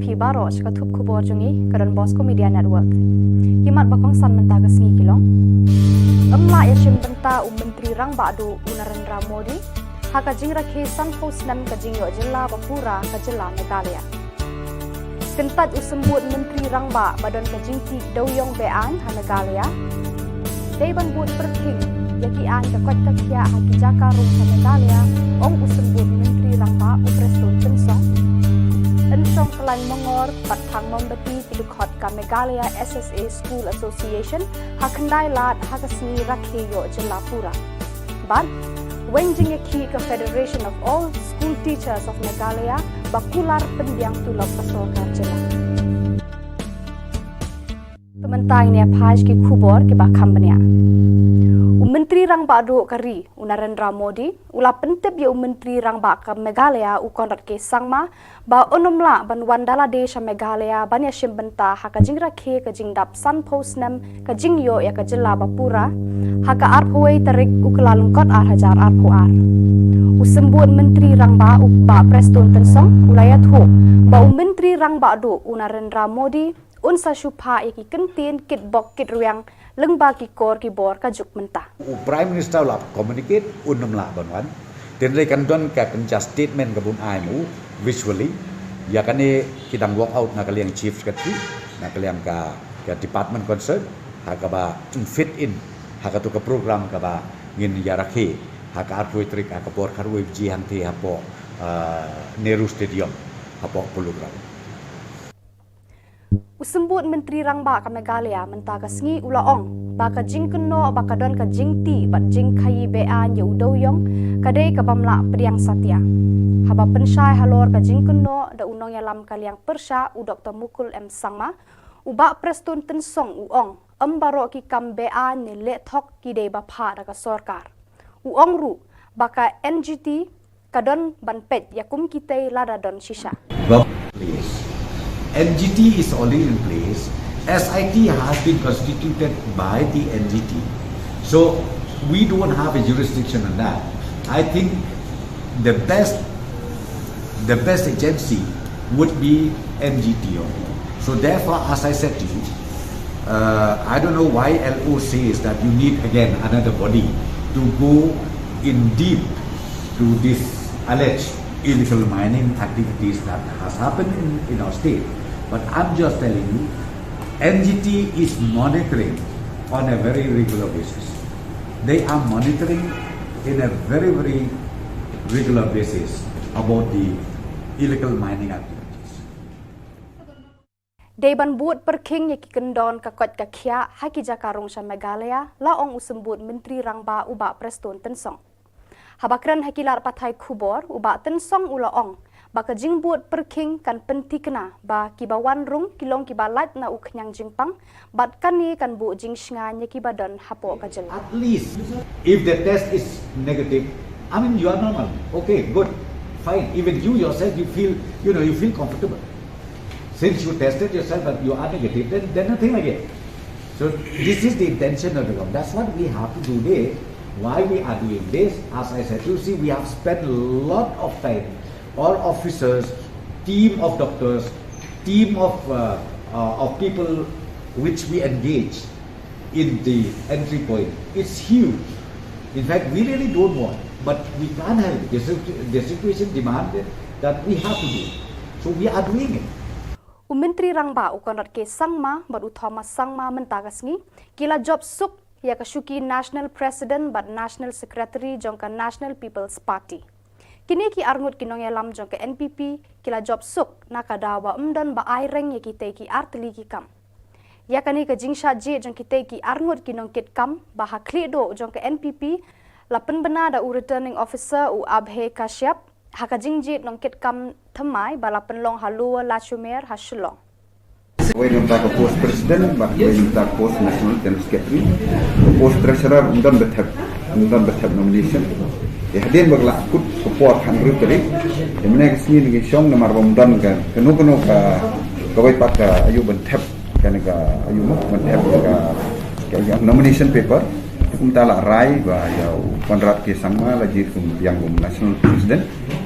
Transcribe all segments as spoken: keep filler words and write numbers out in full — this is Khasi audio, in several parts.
Ki baroh sha ka thup khubor jong ngi ka Don Bosco Media Network. Ki mat ba kongsan mynta ka sngi ki long: Ym lah ïashim bynta u Myntri Rangbah Duh u Narendra Modi ha ka jingrakhe sanphew snem ka jingïoh jylla ba pura ka jylla Meghalaya. Kyntait u symbud Myntri Rangbah ba don ka jingtih dewïong be-aiñ ha Meghalaya. Dei ban bud pyrkhing ïa ki aiñ ka koit ka khiah ha ki jaka rung sha Meghalaya, ong u symbud Myntri Rangbah u Prestone Tynsong. Yn shong kyllaiñ mongor bad thang mombati ki dkhot ka Meghalaya S S A School Association ha Khyndailad ha ka sngi rakhe ïoh jylla pura. Bad weng jingïakhih ka Federation of All School Teachers of Meghalaya ba kular pynbiang tulop ka sorkar jylla. Te mynta ngin ïa phai sha ki khubor kiba kham bniah. U Myntri Rangbah Duh ka ri u Narendra Modi u la pyntip ïa u Myntri Rangbah ka Meghalaya u Conrad K Sangma ba un ym lah ban wan da lade sha Meghalaya ban ïashim bynta ha ka jingrakhe ka jingdap sanphew snem ka jingïoh ïa ka jylla ba pura ha ka arphew wei tarik u Kyllalyngkot ar hajar arphew ar. U symbud Myntri Rangbah u Bah Prestone Tynsong u la ïathuh ba u Myntri Rangbah Duh u Narendra Modi un sa shu phah ïa ki kyntien kit bok kit rwiang lyngba ki kor ki bor ka juk mynta. U Prime Minister u la communicate un ym lah ban wan. Tynrai kan don ka kynja statement ka bun ai ma u visually. Ïa kane ki dang work out na ka liang Chief Secretary, na ka liang ka, ka department concern, ha kaba un fit in ha katu ka program kaba ngin ïa rakhe ha ka arphew tarik ha ka por khatwei baje hangtei hapoh, ah, Nehru Stadium, hapoh Polo Ground. U symbud Myntri Rangbah ka Meghalaya mynta ka sngi u la ong ba ka jingkynnoh ba ka don ka jingtih bad jingkhaii be-aiñ ïa u dewïong ka dei ka bym lah pdiang satia. Haba pynshai halor ka jingkynnoh da u nongïalam ka liang pyrshah u Doktor Mukul M Sangma, u Bah Prestone Tynsong u ong ym baroh ki kam be-aiñ ne leh thok ki dei ba phah da ka sorkar. U ong ruh ba ka N G T ka don ban peit ïa kum kitei lada don shisha. Well, please. N G T is already in place. S I T has been constituted by the N G T. So we don't have a jurisdiction on that. I think the best, the best agency would be N G T only. So therefore, as I said to you, uh, I don't know why L O says that you need again another body to go in deep to this alleged illegal mining activities that has happened in, in our state. But I'm just telling you, N G T is monitoring on a very regular basis. They are monitoring in a very, very regular basis about the illegal mining activities. Dei ban bud pyrkhing ïa ki kyndon ka koit ka khiah ha ki jaka rung sha Meghalaya, la ong u symbud Myntri Rangbah u Bah Prestone Tynsong. Haba kren ha ki lad pathai khubor, u Bah Tynsong u la ong ba ka jingbud pyrkhing kan pynthikna ba kiba wan rung ki long kiba lait na u khñiang jingpang, bad kane kan buh jingshngaiñ ïa kiba don hapoh ka jylla. At least if the test is negative, I mean, you are normal. Okay, good, fine. Even you yourself, you feel, you know, you feel comfortable. Since you tested yourself and you are negative, then, then nothing again. So this is the intention of the government. That's what we have to do today. Why we are doing this? As I said, you see, we have spent a lot of time, all officers, team of doctors, team of, uh, uh, of people which we engage in the entry point. It's huge. In fact, we really don't want, but we can't help it. The situ-, the situation demanded that we have to do it. So we are doing it. U Myntri Rangbah u Conrad K Sangma bad u Thomas Sangma mynta ka sngi ki la jop suk ïa ka shuki National President bad National Secretary jong ka National People's Party. Kine ki arngut ki nongïalam jong ka N P P ki la jop suk na ka daw ba ym don ba ai reng ïa kitei ki artylli ki kam. Ïa kane ka jingshah jied jong kitei ki arngut ki nongkitkam ba ha khlieh duh jong ka N P P la pynbna da u Returning Officer u Abhay Kashyap, ha ka jingjied nongkitkam thymmai ba la pynlong ha Lower Lachumiere ha Shillong. Wei nangta ka post president, bad wei nangta ka post national general secretary, ka post treasurer, ym don ba thep, ym don ba thep nomination. Ïa hadien ba ka la kut ka por khathynriew tarik, ïa mynne ka sngi ngi shong namar ba ym don ka, kano kano ka, kawei pat ka aïu ban thep, kane ka aïu mo, ban thep ka, ka, ka nomination paper. Kumta la rai ba ïa u Conrad K Sangma la jied kum biang kum national president,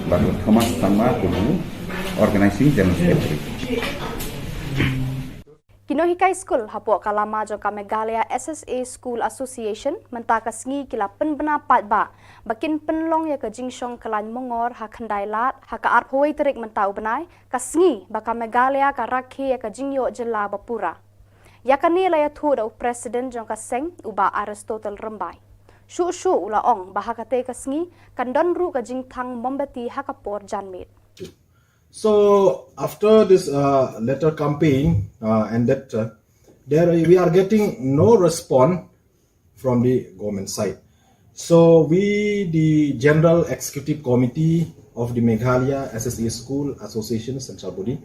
bad u Thomas Sangma kum u organizing general secretary. Ki nonghikai skul hapoh ka lama jong ka Meghalaya S S A School Association mynta ka sngi ki la pynbna paidbah ba kin pynlong ïa ka jingshong kyllain mongor ha Khyndai Lad ha ka arphew tarik mynta u bnai, ka sngi ba ka Meghalaya ka rakhe ïa ka jingïoh jylla ba pura. Ïa kane la ïathuh da u president jong ka seng, u Bah Aristotle Rymbai. Shuh shuh u la ong ba ha katei ka sngi kan don ruh ka jingthang mombati ha ka por janmiet. So after this uh, letter campaign uh, ended, uh, there we are getting no response from the government side. So we, the General Executive Committee of the Meghalaya S S A School Association Central Body,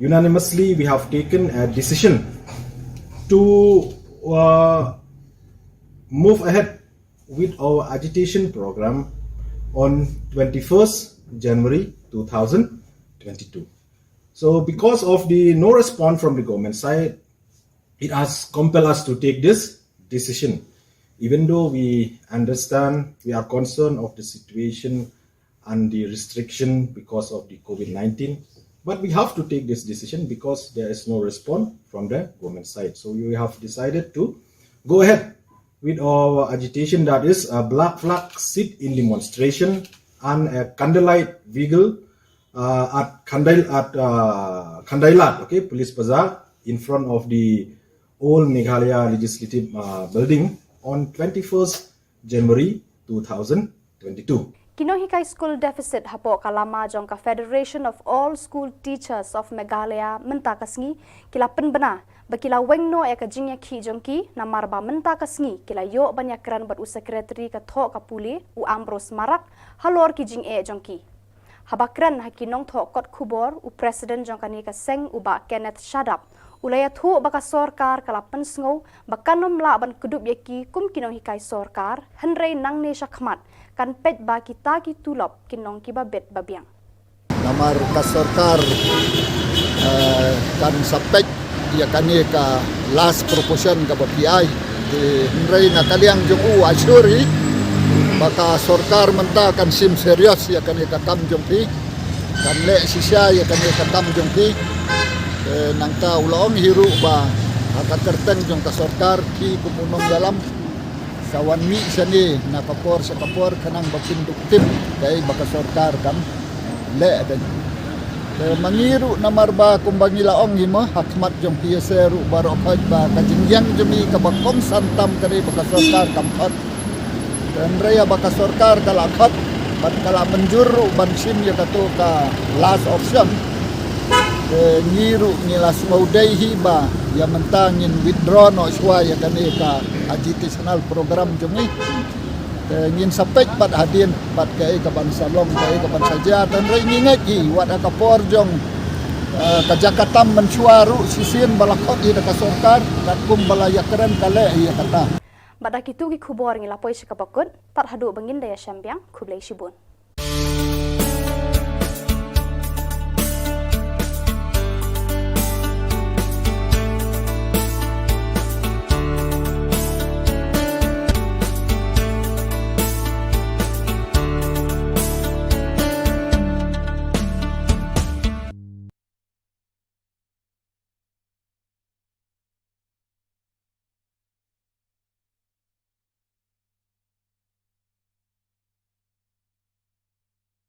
unanimously we have taken a decision to uh, move ahead with our agitation program on twenty-first January two thousand twenty-two. So because of the no response from the government side, it has compelled us to take this decision. Even though we understand, we are concerned of the situation and the restriction because of the COVID nineteen, but we have to take this decision because there is no response from the government side. So we have decided to go ahead with our agitation, that is a black flag sit-in demonstration and a candlelight vigil uh, at Khandai at uh, Khandai Lad, okay, Police Bazaar, in front of the old Meghalaya Legislative uh, Building on twenty-first January two thousand twenty-two. Ki nonghikai skul deficit hapoh ka lama jong ka Federation of All School Teachers of Meghalaya mynta ka sngi ki la pynbna ba ki la weng noh ïa ka jingïakhih jong ki, namar ba mynta ka sngi ki la ïoh ban ïakren bad u secretary ka thoh ka pule, u Ambrose Marak, halor ki jingeh jong ki. Haba kren ha ki nongthoh kot khubor, u president jong kane ka seng, u Bah Kenneth Shadap, u la ïathuh ba ka sorkar ka la pynsngew ba kan ym lah ban kdup ïa ki kum ki nonghikai sorkar, hynrei nangne shakhmat kan peit ba kita ki tulop kin long kiba bit ba biang. Namar ka sorkar eh, kan sa peit ïa kane ka last proportion kaba phi ai. Te hynrei na ka liang jong u, assure hi ba ka sorkar mynta kan shim serious ïa kane ka kam jong phi, kan leh shisha ïa kane ka kam jong phi. Te nangta u la ong hi ruh ba ha ka kyrteng jong ka sorkar, phi kum u nongïalam sa wan mih shane na ka por sha ka por khnang ba phin dup tip kaei ba ka sorkar kan leh. Te ma ngi ruh, namar ba kumba ngi la ong hi mo, ha khmat jong phi ïa se ruh baroh khoit ba ka jingïeng jong ngi kaba kongsan tam ka dei ba ka sorkar kam khot. Te hynrei haba ka sorkar ka la khot bad ka la mynjur ruh ban shim ïa kato ka last option, te ngi ruh ngi la sngewdei hi ba ïa mynta ngin withdraw noh shuwa ïa kane ka agitational program jong ngi. Te ngin sa peit pat hadien pat kaei kaban sa long, kaei kaban sa jia. Te hynrei ngi ngeit hi wat ha ka por jong eh, ka jaka tam mynshuwa ruh shisien ba la khot hi da ka sorkar, katkum ba la ïakren ka leh hi ïa kata. Bad da kitu ki khubor ngi la poi sha kaba kut, tad haduh ba ngin da ïashem biang, khublei shibun.